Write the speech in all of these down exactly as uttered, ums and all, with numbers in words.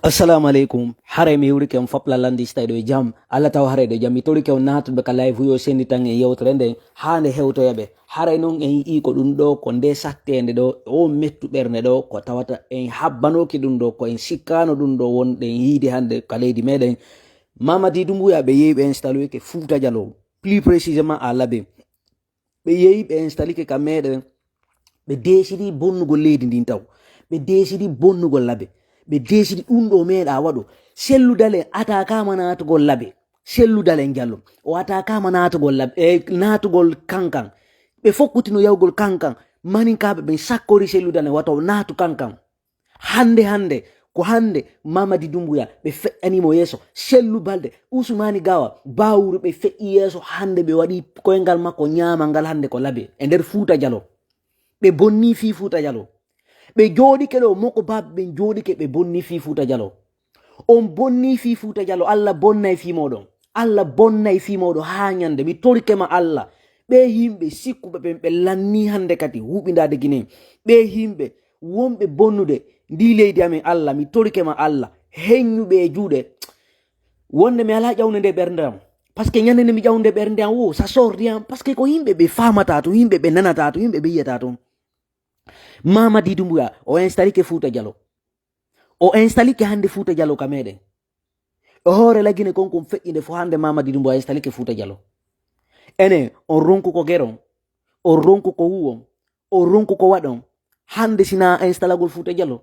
Assalamu aleykum. Haray mi hiwrike on fop lalandi si tawi ɗo e jam. Allah taw haray ɗo e jam. Mi torike on naatuɓe ka live yo sendi tan e yewtere nden haa nde hewtoya ɓe. Haray non en yi'i ko ɗum ɗo, ko nde satteende ɗo, o mettu ɓernde ɗo, ko tawata en habbanoki ɗum ɗo, ko en sikkano ɗum ɗo wonɗen yiide hannde ka leydi meɗen. Mamadi Dumbuya ɓe yehi ɓe instaloyke Fuuta Jaloo, plus précisément à Labe. Ɓe yehi ɓe instalike ka meɗen, ɓe desidi bonnugol leydi ndin taw. Ɓe desidi bonnugol Labe. Ɓe desidi ɗum ɗo meɗa waɗo. Selludalen atakama naatugol Labe. Selludalen Jallo. O atakama naatugol Labe, e naatugol Kankan. Ɓe fokkutino yahugol Kankan. Maninkaɓe ɓen sakkori Selludalen wato naatu Kankan. Hannde, hannde, ko hannde Mamadi Dumbuya ɓe feƴƴanimo yeeso. Sellu Balde, Usmani Gawa, Bawuru ɓe feƴƴi yeeso. Hannde ɓe waɗi koyngal makko ñaamal ngal hannde ko Labe e nder Fuuta Jaloo. Ɓe bonni fii Fuuta Jaloo. Ɓe jooɗike ɗo, moko baaɓe ɓen jooɗike, ɓe bonni fii Fuuta Jaloo. On bonni fii Fuuta Jaloo, Allah bonnay fii mooɗon. Allah bonnay fii mooɗon haa ñande. Mi torike ma Allah. Ɓee yimɓe sikkuɓe ɓen ɓe lanni hannde kadi huɓindaade Guinée. Ɓee yimɓe wonɓe bonnude ndi leydi amen Allah, mi torike ma Allah. Heññuɓe e juuɗe. Wonde mi alaa ƴawnde nde ɓernde am. Parce que ñande nde mi ƴawnde ɓernde am wo, ça sort de am. Parce que ko yimɓe ɓe faamata to, yimɓe ɓe nanata to, yimɓe ɓe yiyata toon. Mamadi Dumbuya, o instalike Fuuta Jaloo. O instalike hannde Fuuta Jaloo ka meɗen. O hoore Lagine kon kon feƴƴinde fo hannde Mamadi Dumbuya instalike Fuuta Jaloo. Ene, on ronku ko geron, on ronku ko wuwon, on ronku ko waɗon. Hannde sina instalagol Fuuta Jaloo.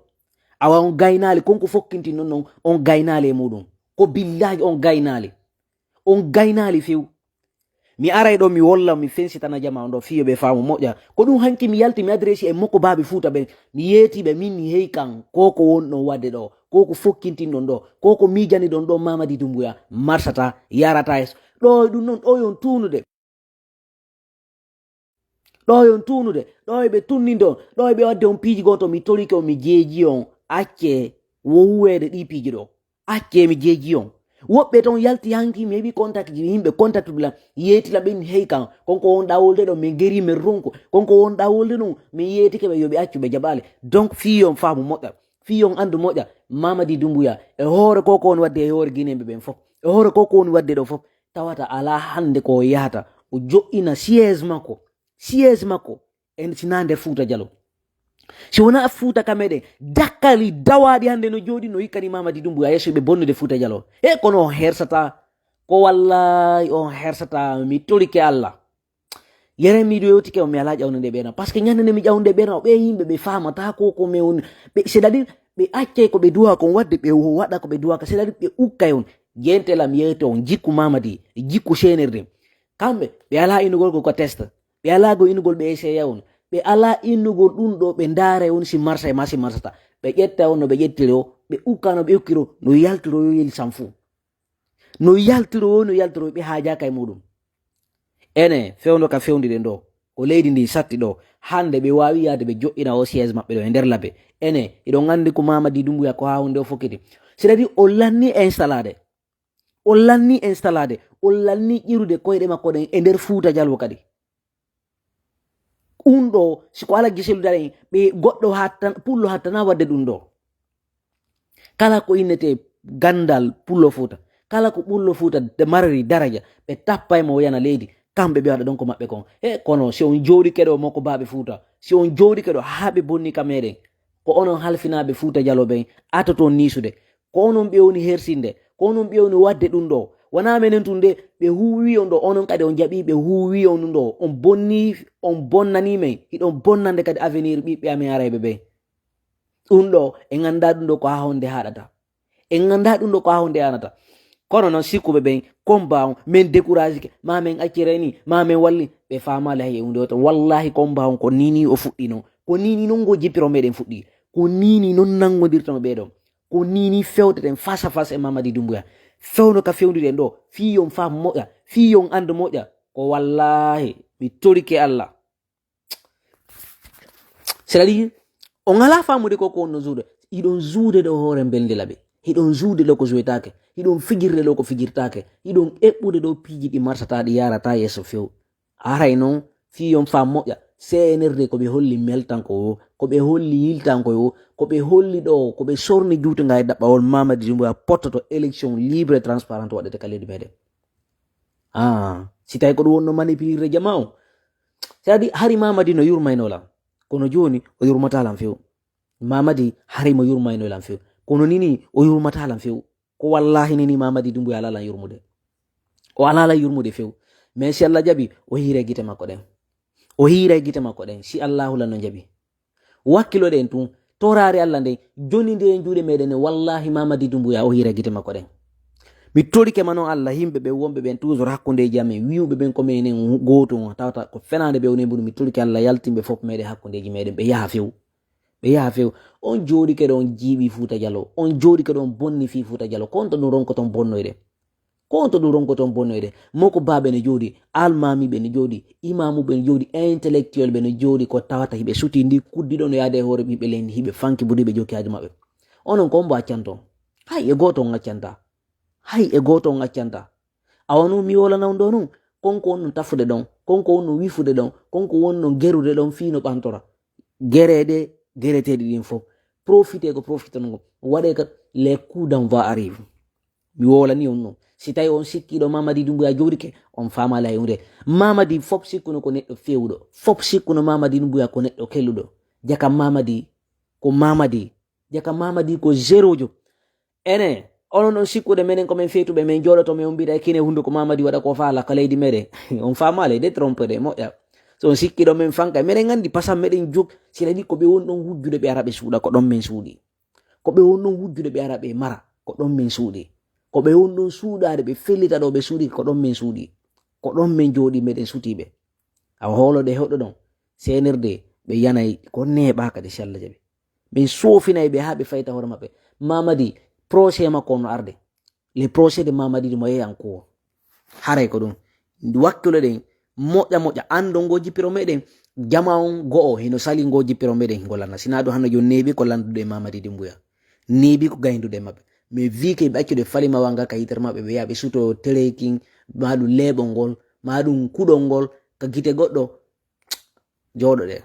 Awa on gaynaali, kon ko fokkintin non non, on gaynaali e muɗum. Ko billahi on gaynaali. On gaynaali few. Mi aray ɗo mi wolla, mi fensitana jama on ɗo fiyo ɓe faamu moƴƴa. Ko ɗum hanki mi yalti mi adresi e mokko baaɓe Fuuta ɓen. Mi yeeti ɓe min mi hey kan, ko ko won ɗon wadde ɗo, ko ko fokkintin ɗon ɗo, ko ko miijani ɗon ɗo Mamadi Dumbuya, marsata, yarata es. Ɗo e ɗum non, ɗo yon tuunude. Ɗo yon tuunude, ɗo e ɓe tunnindo, ɗo e ɓe wadde on piiji gooto, mi torike on, mi jeeji on, acce wo wuweede ɗi piiji ɗo. Acce mi jeeji on. Woɓɓe ton yalti hanki mi heɓi contact ji yimɓe contact bla yeetila ɓen hey kan. Kon ko won ɗawolde ɗo min geri min ronko. Kon ko won ɗawolde ɗum min yeetike ɓe yo ɓe accu ɓe jaɓaali. Donc fii yon faamu moƴƴa. Fii yon anndu moƴƴa. Mamadi Dumbuya. E hoore ko ko woni wadde e hoore Guinéen ɓe ɓen fof. E hoore ko ko woni wadde ɗo fof. Tawata alaa hannde ko o yahata. O joɗɗina siège makko. Siège makko. En sina nder Fuuta Jaloo. Si wonaa Fuuta ka meɗen, dakkali dawaaɗi hannde no jooɗi no hikkani Mamadi Dumbuya yeeso ɓe bonnude Fuuta Jaloo. E kono on hersata. Ko wallahi on hersata. Mi torike Allah. Yeren miɗo yewtike on mi alaa ƴawnde nde ɓeena. Parce que ñande nde mi ƴawnde ɓeena, o ɓe yimɓe ɓe faamata ko ko mi woni. Ɓe, c'est-à-dire, ɓe accay ko ɓe duwa kon wadde, ɓe waɗa ko ɓe duwa ka. C'est-à-dire, ɓe ukkay on. Jente lam yewte on, jikku Mamadi, jikku seenirde. Kamɓe, ɓe alaa innugol ko ko test. Ɓe alaa go innugol ɓe essaya on. Ɓe alaa innugol ɗum ɗo ɓe ndaara on si marsa e ma si marsata. Ɓe ƴetta on no ɓe ƴettiri o, ɓe ukka no ɓe ukkiro, no yaltiro yo yeli sam fuu. No yaltiro o, no yaltiro ɓe haajaaka e muɗum. Ene, fewndo ka fewndi ɗen ɗo. Ko leydi ndi satti ɗo. Hannde ɓe waawi yaade ɓe joɗɗina o siège maɓɓe ɗo e nder Labe. Ene, iɗon anndi ko Mamadi Dumbuya ko haa hunde o fokkiti. C'est-à-dire o lanni installade. O lanni installade. O lanni ƴirude koyɗe makko ɗen e nder Fuuta Jaloo kadi. Ɗum ɗo, si ko ala giselu daren, ɓe goɗɗo hattan, pullo hattana wadde ɗum ɗo. Kala ko innete ganndal pullo Fuuta, kala ko pullo Fuuta de marori daraja, ɓe tappa e mo yana leydi, kamɓe ɓe waɗa ɗon ko maɓɓe kon. E kono si on jooɗike ɗo mokko baaɓe Fuuta, si on jooɗike ɗo haa ɓe bonni ka meɗen, ko onon halfinaaɓe Fuuta Jaloo ɓen atoton niisude. Ko onon ɓe woni hersinde, ko onon ɓe woni waɗde ɗum ɗo. Wonaa menen tun de, ɓe huuwi on ɗo, onon kadi on jaɓi ɓe huuwi on ɗum ɗo. On bonni, on bonnani men, hiɗon bonnande kadi avenir ɓiɓɓe amen arayɓe ɓen. Ɗum ɗo, en anndaa ɗum ɗo ko haa honde haɗata. En anndaa ɗum ɗo ko haa honde haɗata. Kono noon sikkuɓe ɓen, combat on, men découragike, ma men accire ni, ma men walli, ɓe faamaali hay e huunde wota. Wallahi combat on ko nii nii o fuɗɗi noon. Ko nii nii noon ngo jippiro meɗen fuɗɗi. Ko nii nii noon nanngodirta no ɓee ɗon. Ko nii nii fewteten face à face e Mamadi Dumbuya. Fewndo ka fewndiri en ɗo, fii yon faam moƴƴa, fii yon anndu moƴƴa. Ko wallahi, mi torike Allah. C'est-à-dire, on alaa faamude ko ko on no juude. Hiɗon juude ɗo hoore mbelde Labe. Hiɗon juude ɗo ko juwetaake. Hiɗon fijirde ɗo ko fijirtaake. Hiɗon eɓɓude ɗo piiji ɗi marsata, ɗi yaarata yeeso few. Aray noon, fii yon faam moƴƴa. C N R D ko ɓe holli meltanko o, ko ɓe holli yiltanko o, ko ɓe holli ɗo, ko ɓe sorni juutunga e daɓɓawol Mamadi Doumbouya pottoto élection libre et transparente waɗete ka leydi meɗen. Ah, si tawi ko ɗum wonno manipulirde jama o. C'est-à-dire, hari Mamadi no yurmayno lan. Kono joni, o yurmata lan few. Mamadi hari mo yurmayno lan few. Kono nini, o yurmata lan few. Ko wallahi nini Mamadi Doumbouya ala lan yurmude. O ala lan yurmude few. Mais si Allah jaɓi, o hiira gite makko ɗen. O hiira gite makko ɗen. Si Allahu lan no jaɓi. Wakkiloɗen tun, toraare Allah nden, joni nde e juuɗe meɗen ne, wallahi Mamadi Doumbouya o hiira gite makko ɗen. Mi torike ma non Allah, yimɓe ɓen wonɓe ɓen toujours hakkundeji amen, wi'uɓe ɓen ko menen gooto on, tawata ko fenaande ɓe woni e mbuɗu, mi torike Allah yaltinɓe fof meɗen hakkundeji meɗen, ɓe yaha few. Ɓe yaha few. On jooɗike ɗon jiiɓi Fuuta Jaloo, on jooɗike ɗon bonni fii Fuuta Jaloo, ko on to ɗum ronkoton bonnoyde. Ko on to ɗum ronkoton bonnoyde. Moko baaɓe ne jooɗi, almaamiiɓe ne jooɗi, imaamuɓe ne jooɗi, intellectuel ɓe ne jooɗi, ko tawata hiɓe suti ndi kuddi ɗon no yaade e hoore ɓiɓɓe leydi, hiɓe fanki budi ɓe jokki haaju maɓɓe. Onon ko on mbo accanton? Hay e gooto on accanta. Hay e gooto on accanta. Awa nun mi wolana on ɗo nun, konko wonno tafude ɗon, konko wonno wifude ɗon, konko wonno gerude ɗon fii no ɓantora. Gereede, gereteeɗi ɗin fof. Profite ko profite non ko. Waɗe ka les coups d'envoi arrive. Mi wolani on non. Si tawi on sikkiɗo Mamadi Doumbouya jooɗike, on faamaali hay hunde. Mamadi fof sikkuno ko neɗɗo feewuɗo. Fof sikkuno Mamadi Doumbouya ko neɗɗo kelluɗo. Jaka Mamadi, ko Mamadi. Jaka Mamadi ko zérojo. Ene, onon on sikkude menen ko men feetuɓe, men jooɗoto, men on mbiɗa e kine hunduko Mamadi waɗa ko faala ka leydi meɗen. On faamaali, détrompé de, moƴƴa. So on sikkiɗo men fanka, meɗen anndi pasan meɗen jog, sila ɗi ko ɓe woni ɗon hujjude ɓe ara ɓe suuɗa, ko ɗon men suuɗi. Ko ɓe woni ɗon hujjude ɓe ara ɓe mara, ko ɗon men suuɗi. Ko ɓe woni ɗon suuɗaade ɓe fellita ɗo ɓe suuɗi, ko ɗon men suuɗi. Ko ɗon men jooɗi meɗen suuti ɓe. Awa hoolo ɗe hoɗo ɗon, C N R D, ɓe yanay ko neeɓa kadi si Allah jaɓi. Min soofinay ɓe haa ɓe fayta hoore maɓɓe. Mamadi, procès makko on no arde. Le procès de Mamadi ɗum o yeeyan ko. Haray ko ɗum. Wakkiloɗen, moƴƴa moƴƴa, anndo ngo jippiro meɗen, jama on go'o, hino sali ngo jippiro meɗen, ngo lanna. Sinaa ɗum hannde jooni neeɓi ko lanndude e Mamadi Doumbouya. Neeɓi ko gayndude e maɓɓe. Mais vu que ɓe accude falima wanga ka yitere maɓɓe, ɓe yaha ɓe suto telekin, maa ɗum leeɓol ngol, maa ɗum kuɗol ngol, ka gite goɗɗo, jooɗoɗen.